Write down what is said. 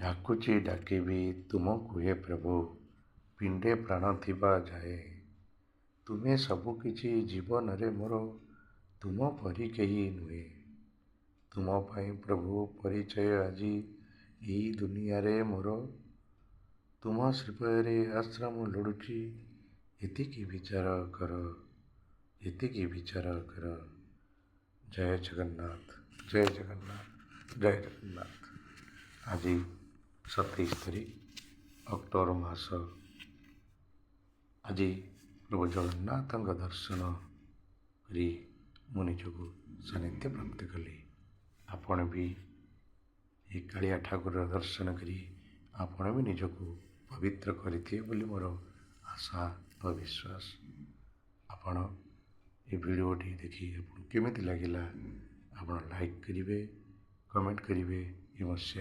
ଡାକୁଛି, ଡାକିବି ତୁମକୁ ହେ ପ୍ରଭୁ, ପିଣ୍ଡେ ପ୍ରାଣ ଥିବା ଯାଏ। ତୁମେ ସବୁକିଛି ଜୀବନରେ ମୋର, ତୁମ ପରି କେହି ନୁହେଁ। ତୁମ ପାଇଁ ପ୍ରଭୁ ପରିଚୟ ଆଜି ଏଇ ଦୁନିଆରେ ମୋର। ତୁମ ଶ୍ରୀପୟରେ ଆଶ୍ରା ମୁଁ ଲୋଡ଼ୁଛି, ଏତିକି ବିଚାର କର, ଏତିକି ବିଚାର କର। ଜୟ ଜଗନ୍ନାଥ, ଜୟ ଜଗନ୍ନାଥ, ଜୟ ଜଗନ୍ନାଥ। ଆଜି 27 ତାରିଖ, ଅକ୍ଟୋବର ମାସ। ଆଜି ପ୍ରଭୁ ଜଗନ୍ନାଥଙ୍କ ଦର୍ଶନ କରି ମୁଁ ନିଜକୁ ସାନ୍ନିଧ୍ୟ ପ୍ରାପ୍ତ କଲି। ଆପଣ ବି ଏ କାଳିଆ ଠାକୁର ଦର୍ଶନ କରି ଆପଣ ବି ନିଜକୁ ପବିତ୍ର କରିଥିବେ ବୋଲି ମୋର ଆଶା ଓ ବିଶ୍ୱାସ। ଆପଣ ଏ ଭିଡ଼ିଓଟି ଦେଖି ଆପଣଙ୍କୁ କେମିତି ଲାଗିଲା, ଆପଣ ଲାଇକ୍ କରିବେ, କମେଣ୍ଟ କରିବେ ଏବଂ ସେୟାର।